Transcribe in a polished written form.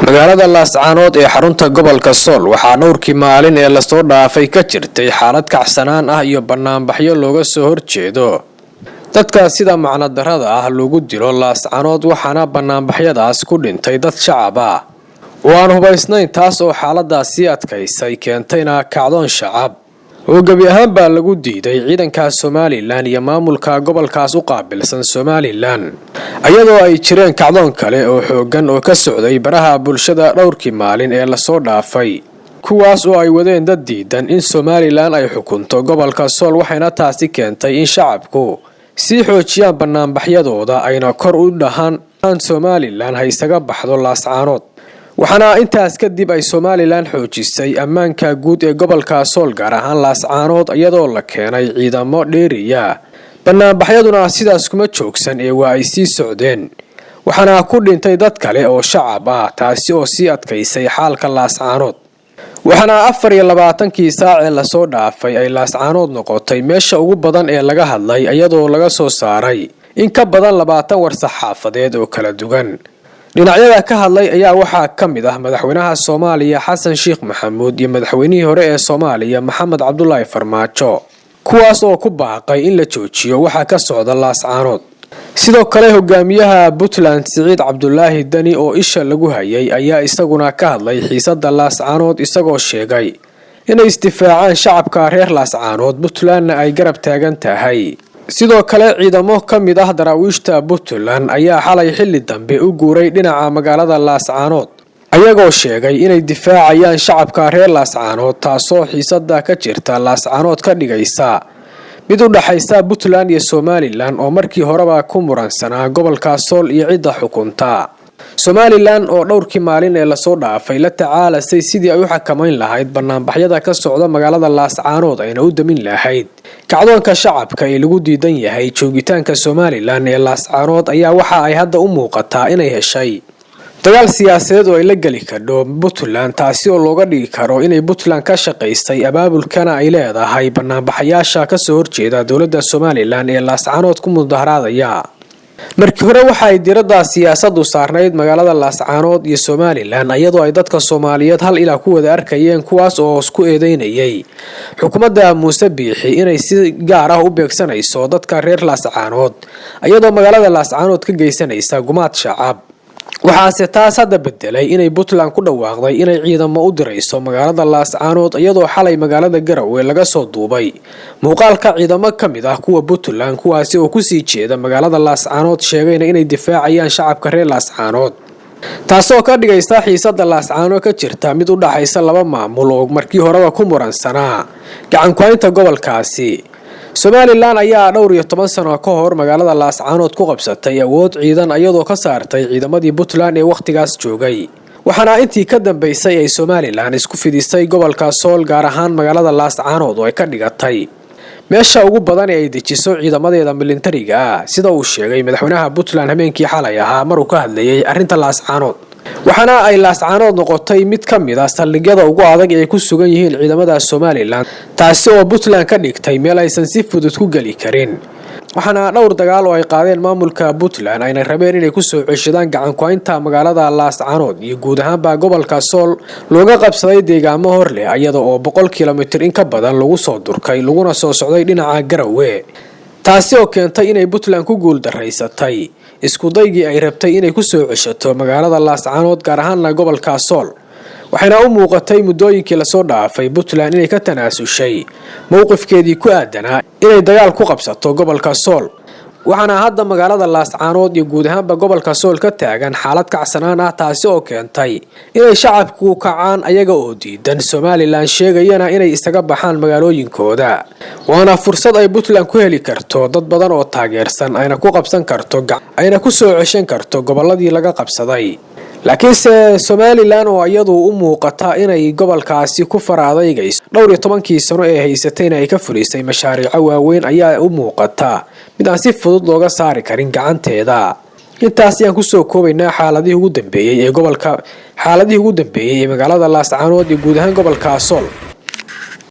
Magaalada Laascaanood ee xarunta gobolka Sool waxaa dhowrkii maalin ee lasoo dhaafay ka jirtay xaalad kacsanaan ah iyo banaanbaxyo looga soo horjeedo dadka sida macnodarrada ah loogu dilo Laascaanood, waxaana banaanbaxyadaas ku dhintay dad shacab ah oo aan hubaysnayn, taas oo xaaladaas sii adkaysay, keentayna kacdoon shacab oo gebi ahaanbaa lagu diiday ciidanka Somaliland iyo maamulka gobolkaas u qaabilsan Somaliland, iyadoo ay jireen kacdoon kale oo xoogan oo ka socday baraha bulshada dhowrkii maalin ee lasoo dhaafay, kuwaas oo ay wadeen dad diidan in Somaliland ay xukunto gobolka Sool. Waxayna taasi keentay in shacabku sii xoojiyaan banaanbaxyadooda, ayna kor u dhahaan Somaliland ha isaga baxdo Laascaanood. Waxaana intaas kadib ay Somaliland xoojisay ammaanka guud ee gobolka Sool, gaar ahaan Laascaanood, iyadoo la keenay ciidamo dheeriya. Banaanbaxyaduna sidaas kuma joogsan ee waa ay sii socdeen, waxaana ku dhintay dad kale oo shacab ah, taasi oo sii adkaysay xaalka Laascaanood. Waxaana 24kii saac ee lasoo dhaafay ay Laascaanood noqotay meesha ugu badan ee laga hadlay, iyadoo laga soo saaray in ka badan 20 war saxaafadeed oo kala duwan. Dhinacyada ka hadlay ayaa waxaa ka mid ah madaxweynaha Soomaaliya Xasan Sheekh Maxamuud iyo madaxweynihii hore ee Soomaaliya Maxamed Cabdulaahi Farmaajo, kuwaas oo ku baaqay in la joojiyo waxa ka socda Laascaanood. Sidoo kale hogaamiyaha Puntland Siciid Cabdulaahi Deni oo isha lagu hayay ayaa isaguna ka hadlay xiisada Laascaanood, isagoo sheegay inay isdifaacaan shacabka reer Laascaanood, Puntlandna ay garab taagan tahay. Sidoo kale ciidamo ka mid ah daraawiishta Puntland ayaa xalay xilli dambe u guuray dhinaca magaalada Laascaanood, ayagoo sheegay inay difaacayaan shacabka reer Laascaanood, taasoo xiisada ka jirta Laascaanood ka dhigaysa mid u dhaxaysa Puntland iyo Somaliland oo markii horeba ku muransanaa gobolka Sool iyo cidda xukunta. Somaliland oo dhowrkii maalin ee lasoo dhaafay la tacaalasay sidii ay u xakamayn lahayd banaanbaxyada ka socda magaalada Laascaanood, ayna u damin lahayd kacdoonka shacabka ee lagu diidan yahay joogitaanka Somaliland ee Laascaanood, ayaa waxa ay hadda u muuqataa inay heshay dagaal siyaasadeed oo ay la geli kardho Puntland, taasi oo looga dhigi karo inay Puntland ka shaqaysay abaabulkana ay leedahay banaanbaxayaasha kasoo horjeeda dowladda Somaliland ee Laascaanood ku mudaharaadaya. Markii hore waxa ay diradda siyaasadu saarnayd magaalada Laascaanood iyo Somaliland, iyadoo ay dadka Soomaaliyeed hal ilaa ku wada arkayeen, kuwaas oo isku eedeynayay xukuumadda Muuse Biixi inay si gaar ah u beegsanayso dadka reer Laascaanood, iyadoo magaalada Laascaanood ka geysanaysa gumaad shacab. Waxaase taas hadda bedelay inay Puntland ku dhawaaqday inay ciidamo u dirayso magaalada Laascaanood, iyadoo xalay magaalada Garowe laga soo duubay muuqaalka ciidamo ka mid ah kuwa Puntland, kuwaasi oo kusii jeeda magaalada Laascaanood, sheegayna inay difaacayaan shacabka reer Laascaanood, taasoo ka dhigaysa xiisada Laascaanood ka jirta mid u dhaxaysa laba maamul oo markii horeba ku muransanaa gacankuhaynta gobolkaasi. Somaliland ayaa dhowr iyo toban sano ka hor magaalada Laascaanood ku qabsatay awood ciidan, iyadoo ka saartay ciidamadii Puntland ee wakhtigaas joogay. Waxaana intii ka dambeysay ay Somaliland isku fidisay gobolka Sool, gaar ahaan magaalada Laascaanood oo ay ka dhigatay meesha ugu badan ee ay dejiso ciidamadeeda militariga ah, sida uu sheegay madaxweynaha Puntland habeenkii xalay ahaa maruu ka hadlayay arrinta Laascaanood. Waxaana ay Laascaanood noqotay mid ka mid ah saldhigyada ugu adag ee ku sugan yihiin ciidamada Somaliland, taasi oo Puntland ka dhigtay meel aysan si fudud ku geli karin. Waxaana dhowr dagaal oo ay qaadeen maamulka Puntland ayna rabeen inay kusoo ceshadaan gacankuhaynta magaalada Laascaanood iyo guud ahaanba gobolka Sool looga qabsaday deegaamo hor leh, iyada oo 100 kilomitir in ka badan lagu soo durkay laguna soo socday dhinaca Garowe, taasi oo keentay inay Puntland ku guuldaraysatay iskudaygii ay rabtay inay kusoo ceshato magaalada Laascaanood, gaar ahaana gobolka Sool. Waxayna u muuqatay muddooyinkii lasoo dhaafay Puntland inay ka tanaasushay mowqifkeedii ku aadanaa inay dagaal ku qabsato gobolka Sool. Waxaana hadda magaalada Laascaanood iyo guud ahaanba gobolka Sool ka taagan xaalad kacsanaan ah, taasi oo keentay inay shacabku kacaan ayaga oo diidan Somaliland, sheegayana inay isaga baxaan magaalooyinkooda. Waana fursad ay Puntland ku heli karto dad badan oo taageersan, ayna ku qabsan karto, ayna ku soo ceshan karto goboladii laga qabsaday. Laakiinse Somaliland oo iyadu u muuqata inay gobolkaasi ku fara adaygayso, dhowr iyo tobankii sano ee haysatayna ay ka fulisay mashaariico waaweyn, ayaa u muuqata mid aan si fudud looga saari karin gacanteeda. Intaas ayaan kusoo koobaynaa xaaladihii ugu dambeeyey ee gobolka, xaaladihii ugu dambeeyey ee magaalada Laascaanood iyo guud ahaan gobolka Sool.